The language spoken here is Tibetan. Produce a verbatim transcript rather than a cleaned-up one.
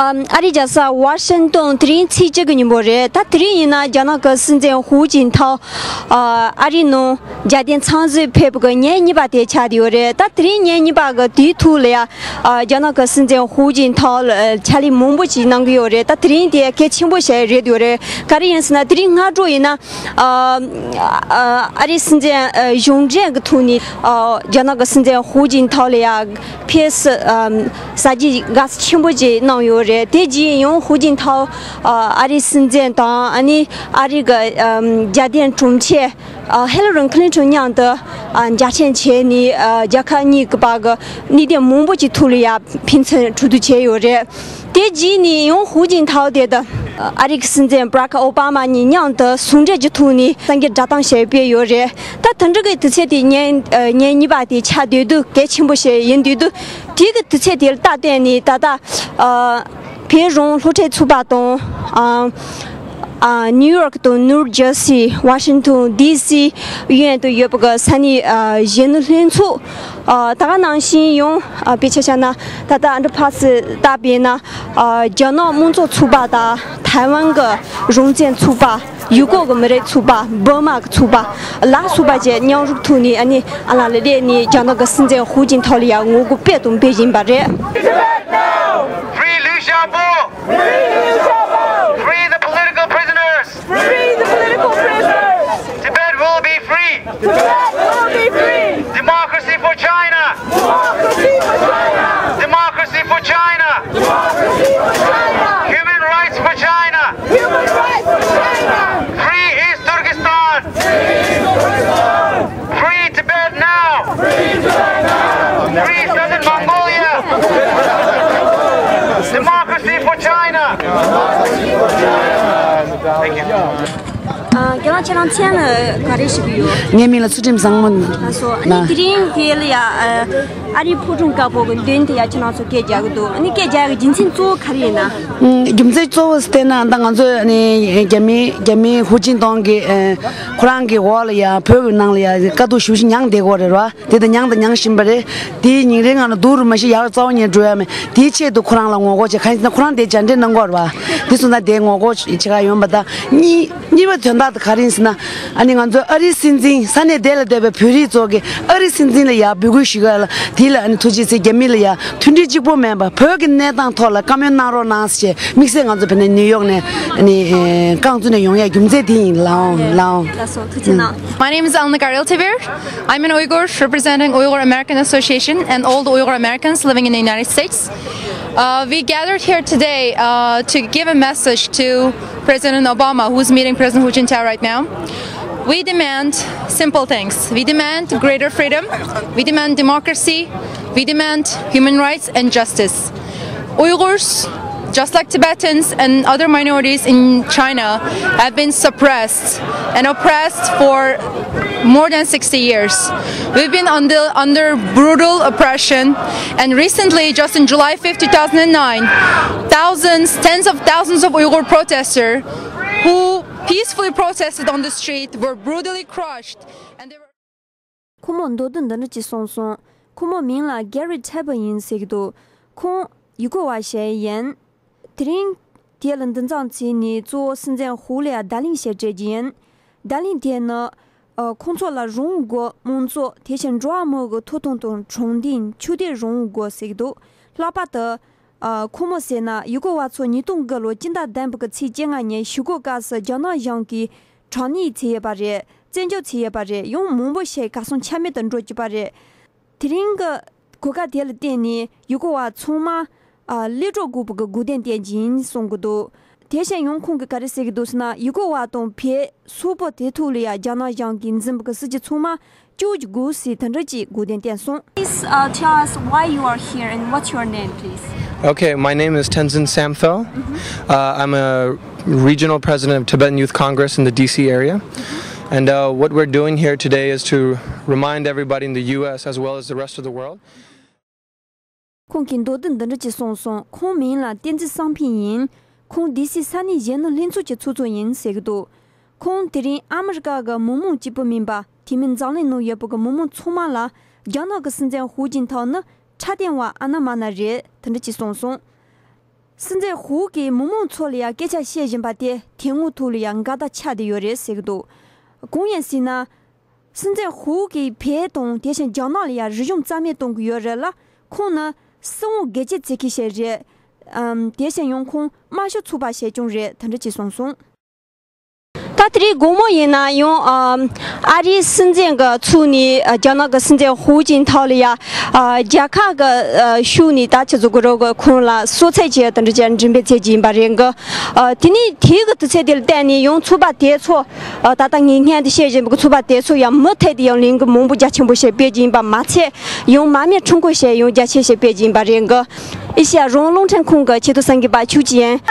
ཨ་རིའི་རྒྱལ་ས་ཝ་ཤིང་ཏོན། དེ་རིང་ཚེས་གཅིག་གི་ཉིན་མོ་རེད། ད་དེ་རིང་ཡིན་ན་རྒྱ་ནག་གི་སྲིད་འཛིན་ཧུའུ་ཅིན་ཐའོ་ཨ་རིའི་ནང་རྒྱལ་བསྟན་འཚམས་གཟིགས་ཕེབས་པའི་ཉིན་གཉིས་པ་དེ་ཆགས་བསྡད་ཡོད་རེད། ད་དེ་རིང་ཉིན་གཉིས་པ་གི་དུས་ཐོག་ལ་ཡ་ཨ་རྒྱ་ནག་གི་སྲིད་འཛིན་ཧུའུ་ཅིན་ཐའོ་ལ་ཕྱག་ལས་མང་པོ་ཞིག་གནང་གི་ཡོད་རེད། ད་དེ་རིང་དེ་གལ་ཆེན་པོ་ཞིག་རེད་ཡོད་རེད། ག་རེ་ཡིན་ཟེར་ན། དེ་རིང་སྔ་དྲོ་ཡིན་ན་ཨ་ཨ་ཨ་རིའི་སྲིད་འཛིན་ཨ་གཞུང་འབྲེལ་གྱི་ཐོག་ནས་ཨ་རྒྱ་ནག་གི་སྲིད་འཛིན་ཧུའུ་ཅིན་ཐའོ་ལ་ཡ་ཕེབས་ཨ་གཟའ་རྒྱའི་དགའ་བསུ་ཆེན་པོ་ཅིག་གནང་ཡོད་རེད། དེ་རྗེས་ཡང་ཧུའུ་ཅིན་ཐའོ་ཨ་ཨ་རིའི་སྲིད་འཛིན་དང་ཨ་ནི་ཨ་རི་གི་ཨ་རྒྱལ་བསྟན་དྲུང་ཆེ་ཨ་ཧེ་ལ་རི་ཁི་ལིན་ཊོན་མཉམ་དུ་ཨ་མཇལ་འཕྲད་བྱས་ནས་ཨ་རྒྱལ་ཁབ་གཉིས་ཀྱི་བར་གྱི་གནད་དོན་མང་པོ་ཅིག་ཐོག་ལ་ཡ་ཕན་ཚུན་གྲོས་བསྡུར་བྱས་ཡོད་རེད། དེ་རྗེས་ནས་ཡང་ཧུའུ་ཅིན་ཐའོ་དེ་དང་ཨ་རི་གི་སྲིད་འཛིན་བྷ་རག་ཨོ་བྷ་མ་གཉིས་མཉམ་དུ་ཟུང་འབྲེལ་གྱི་ཐོག་ནས་གསར་འགྱུར་བསྒྲགས་གཏམ་ཞིག་སྤེལ་ཡོད་རེད། ད་དེ་འདྲ་གི་དུས་ཚོད་དེ་ཉིན་ཨ་ཉིན་གཉིས་པ་དེ་ཆགས་བསྡད་དུས་གལ་ཆེན་པོ་ཞིག་ཡིན་དུས། དེ་གི་དུས་ཚོད་དེ་ལ་བལྟས་ནས་ད་ལྟ་ཨ་བོད་རང་སློབ་ཕྲུག་ཚོགས་པ་དང་ཨ་ཨ་ནིའུ་ཡོག་དང་ནིའུ་ཇར་སི། ཝ་ཤིང་ཏོན་ཌི་སི་གཡས་གཡོན་དུ་ཡོད་པའི་གི་ས་གནས་ཨ་གཞོན་ནུ་ལྷན་ཚོགས། ཨ་ད་ག་ནང་བཞིན་ཡང་ཨ་དཔེ་ཆ་བཞག་ན། ད་ལྟ་ཨ་འདྲ་ཕར་ཚུར་བལྟས་པས་ན། ཨ་རྒྱ་ནག་དམངས་གཙོ་ཚོགས་པ་དང་ཐའེ་ཝན་གྱི་རང་བཙན་ཚོགས་པ། ཡུ་གུར་གྱི་མི་རིགས་ཚོགས་པ། འབར་མ་གི་ཚོགས་པ་ལ་སོགས་པ་བཅས་མཉམ་རུབ་ཐོག་ནས་ཨ་ནི་ཨ་ལ་ལ་སླེབས་ནས་རྒྱ་ནག་གི་སྲིད་འཛིན་ཧུའུ་ཅིན་ཐའོ་ལ་ཡ་ངོ་རྒོལ་སྤེལ་དང་སྤེལ་བཞིན་པ་རེད། Free Liu Xiaobo! Free the political prisoners! Free the political prisoners! Tibet will be free! Tibet will be free! Democracy for China! Democracy for China! Democracy for China! Democracy for China! Human rights for China! Human rights for China! Free East Turkestan! Free Tibet now! Free Southern Mongolia! Democracy for China! Thank you. ཨ་རྒན་ལགས། ཁྱེད་རང་མཚན་ལ་ག་རེ་ཞུ་གི་ཡོད། ངའི་མིང་ལ་ཚུལ་ཁྲིམས་བཟང་མོ། ལགས་སོ། ཨ་ནི་དེ་རིང་དེ་ལ་ཡ་ཨ་ཨ་རིའི་ཕོ་བྲང་དཀར་པོ་གི་མདུན་དེ་ཡ་ཁྱེད་རང་ཚོ་སྐད་རྒྱག་གི་འདུག་ཨ་ནི་སྐད་རྒྱག་ཡ་གི་རྒྱུ་མཚན་གཙོ་བོ་ག་རེ་ཡིན་ན། ཨུམ། རྒྱུ་མཚན་གཙོ་བོ་བལྟས་ན་ད་ང་ཚོས་ཨ་ནི་རྒྱ་མི་རྒྱ་མི་ཧུའུ་ཅིན་ཐའོ་གི་ཨ་ཁོ་རང་གི་འོག་ལ་ཡ་བོད་ཀྱི་ནང་ལ་ཡ་དཀའ་སྡུག་ཞེ་པོ་ཅིག་མྱངས་བསྡད་ཀྱི་ཡོད་རེད་བ། དེ་ད་མྱངས་ད་མྱངས་བཞིན་པ་རེད། དེའི་ཉིན་རེའི་ནང་ལ་སྡུག་རུ་མ་ཤི་ཡག་རུ་རྩ་བ་ཉིད་འགྲོ་ཡ་མེད། དེའི་ཆེད་དུ་ཁོ་རང་ལ་ངོ་རྒོལ་བྱས། གང་ཡིན་ཟེར་ན་ཁོ་རང་དེ་མཇལ་འཕྲད་གནང་གི་ཡོད་རེད་བ། དེ་སོང་ཙང་དེ་ངོ་རྒོལ་བྱེད་ག་ཡོང་པ་དང་། གཉིས་གཉིས་པ་དོན་དག་དེ་ག་རེ་ཡིན་ཟེར་ན། ཨ་ནི་ང་ཚོ་ཨ་རིའི་སྲིད་འཛིན། ས་གནས་དེ་ལ་བསྡད་པའི་བོད་རིགས་ཚོ་གིས་ཨ་རིའི་སྲིད་འཛིན་ལ་ཡ་འབོད་སྐུལ་ཞུ་གི་ཡོད་ལ། དེ་ལ་ཨ་ནི་ཐུགས་རྗེ་ཆེ། རྒྱ་མི་ལ་ཡ་མཐུན་སྒྲིལ་གཅིག་པོ་མེད་པ། བོད་ཀྱི་གནས་སྟངས་ཐོག་ལ་བཀའ་མོལ་གནང་རོགས་གནང་ཟེར་དམིགས་བསལ་ང་ཚོ་བོད་ནས་ནིའུ་ཡོག་ནས་ཨ་ནི་རྐང་བཙུགས་ནས་ཡོང་ཡ་རྒྱུ་མཚན་དེ་ཡིན། ལགས་འོང་། ལགས་འོང་། ལགས་སོ། ཐུགས་རྗེ་གནང་། My name is Alna Garil Tibir. I'm an Uyghur representing Uyghur American Association and all the Uyghur Americans living in the United States. Uh, we gathered here today uh, to give a message to President Obama, who's meeting President Hu Jintao right now. We demand simple things. We demand greater freedom. We demand democracy. We demand human rights and justice. Uyghurs, just like Tibetans and other minorities in China, have been suppressed and oppressed for more than sixty years. We've been under, under brutal oppression, and recently, just in July fifth, two thousand nine, thousands, tens of thousands of Uyghur protesters who peacefully protested on the street were brutally crushed, and they were ཁོང་མོས་མདོར་བསྡུས་འདི་འདྲ་ཅིག་གསུངས་སོང་། ཁོང་མོའི་མིང་ལ་Garry Tibbitt་ཡིན་ཟེར་གྱི་འདུག་ཁོང་ཡུ་གུར་བ་ཞིག་ཡིན། དེ་རིང་དེ་ལ་འདི་ཙམ་བྱས་ནས་གཙོ་བོ་སྲིད་འཛིན་ཧུའུ་ལ་ཡ་བརྡ་ལན་ཞིག་སྤྲད་རྒྱུ་ཡིན། བརྡ་ལན་དེ་ནི་ཨ་ཁོང་ཚོ་ལ་རང་དབང་དགོས། དམངས་གཙོ། དེ་བཞིན་འགྲོ་བ་མི་གི་ཐོབ་ཐང་དང་དྲང་བདེན། ཆོས་དད་རང་དབང་དགོས་ཟེར་གྱི་འདུག་ལྷག་པར་དུ་ཨ་ཁོང་མོས་ཟེར་ན། ཡུ་གུར་བ་ཚོ་ཉིས་སྟོང་དགུ་ལོ་སྤྱི་ཟླ་བདུན་པའི་གི་ཚེས་བཅོ་ལྔ་ཉིན་གཞུག་གུ་སྐབས་སུ་རྒྱ་ནག་གཞུང་གིས་དྲག་གནོན་བྱས་ཡོད་པ་རེད། བཙན་འཇུག་བྱས་ཡོད་པ་རེད། ཡང་མང་པོ་ཞིག་གར་སོང་ཆ་མེད་དུ་འགྲོ་བཅུག་པ་རེད། དེ་རིང་གི་གོ་སྐབས་དེ་ལ་བརྟེན་ནས་ཡུ་གུར་བ་ཚང་མ་ཨ་གློད་གྲོལ་དགོས་པའི་གི་དགོས་འདུན་བསྟན་གྱི་ཡིན་གསུང་གི་འདུག་དེ་བཞིན་ཡང་ཁོང་གིས་ག་རེ་ཟེར་གྱི་འདུག་ཟེར་ན། ཡུ་གུར་བ་དང་བོད་སོག་པོ་དེ་ཐོག་ལ་ཡ་རྒྱ་ནག་གཞུང་གིས་འཛིན་པའི་གི་སྲིད་ཇུས་ཚང་མ་བཅོ་བརྒྱད་དགོས་ཟེར་དེ་འདྲ་ཅིག་དགོས་འདུན་བསྟན་སོང་། Please, uh, tell us why you are here and what's your name, please? Okay, my name is Tenzin Samphel. Uh, I'm a regional president of Tibetan Youth Congress in the D C area. And uh, what we're doing here today is to remind everybody in the U S as well as the rest of the world. ཁོང་གིས་མདོར་བསྡུས་འདི་འདྲ་ཅིག་གསུངས་སོང་། ཁོང་མིང་ལ་བསྟན་འཛིན་བསམ་འཕེལ་ཡིན། ཁོང་ཌི་སི་ས་གནས་གཞོན་ནུ་ལྷན་ཚོགས་ཀྱི་ཚོགས་གཙོ་ཡིན་ཟེར་གྱི་འདུག་ཁོང་དེ་རིང་ཨ་མི་རི་ཀ་གི་མི་མང་གཅིག་པུ་མིན་པ། དེ་མིན་འཛམ་གླིང་ནང་ཡོད་པའི་གི་མི་མང་ཚང་མ་ལ་རྒྱ་ནག་གི་སྲིད་འཛིན་ཧུའུ་ཅིན་ཐའོ་ནི་འཕྲལ་བསྟེན་པ་ཨ་ན་མ་ན་རེད། དེ་འདྲ་ཅིག་གསུངས་སོང་། སྲིད་འཛིན་ཧུའུ་གིས་མི་མང་ཚོ་ལ་ཡང་སྐད་ཆ་བཤད་བཞིན་པ་དེ་དེ་སྔོན་ཐོག་ལ་ཡང་འགལ་ཟླ་ཆགས་བསྡད་ཡོད་རེད་ཟེར་གྱི་འདུག་གང་ཡིན་ཟེར་ན། སྲིད་འཛིན་ཧུའུ་གིས་བལ་དང་དེ་བཞིན་རྒྱ་ནག་ལ་ཡང་རི་གཞུང་རྩ་མེད་གཏོང་གི་ཡོད་རེད་ལ། ཁོང་ནི་སྲིད་དབང་སྒེར་གཅོད་བྱེད་མཁན་ཞིག་རེད། ཨམ། དེ་བཞིན་ཡང་ཁོང་དམར་ཤོག་ཚོགས་པ་བྱས་ཀྱང་རེད། དེ་འདྲ་ཅིག་གསུངས་སོང་། ད་དེ་རིང་དགོང་མོ་ཡིན་ན་ཡང་ཨ་ཨ་རིའི་སྲིད་འཛིན་གྱི་ཚུགས་ནས་ཨ་རྒྱ་ནག་གི་སྲིད་འཛིན་ཧུའུ་ཅིན་ཐའོ་ལ་ཡ་ཨ་རྒྱལ་ཁབ་ཀྱི་ཨ་ཤུགས་ནས་ད་ཆི་ཟིག་གི་རོགས་ཀྱི་ཁོང་ལ་གསོལ་ཚིགས་ཀྱི་དེ་འདྲ་ཅན་འགྲེམས་སྤེལ་བྱེད་ཀྱི་ཡིན་པ་རེད་གི། ཨ་དེ་ནས་དེའི་གི་དུས་ཚོད་དེ་ལ་བལྟས་ནས་ཡང་ཚོགས་པ་དེ་ཚོ་ཨ་ད་ལྟ་ངས་སྔོན་དུ་བཤད་བཞིན་པའི་ཚོགས་པ་དེ་ཚོ་ཡང་མུ་མཐུད་དེ་ཡང་ལས་འགུལ་མང་པོ་རྒྱ་ཆེན་པོ་ཞིག་སྤེལ་གྱི་ཡིན་པ་མ་ཚད། ཡང་མར་མེ་ཁྲོམ་སྐོར་ཞིག་ཡང་རྒྱ་ཆེ་ཞིག་སྤེལ་གྱི་ཡིན་པ་རེད་གི། ཨེ་ཤེ་ཡ་རང་དབང་རླུང་འཕྲིན་ཁང་གི་ཆེད་དུ་གསན་མཁན་པ་ཆོས་ཅན།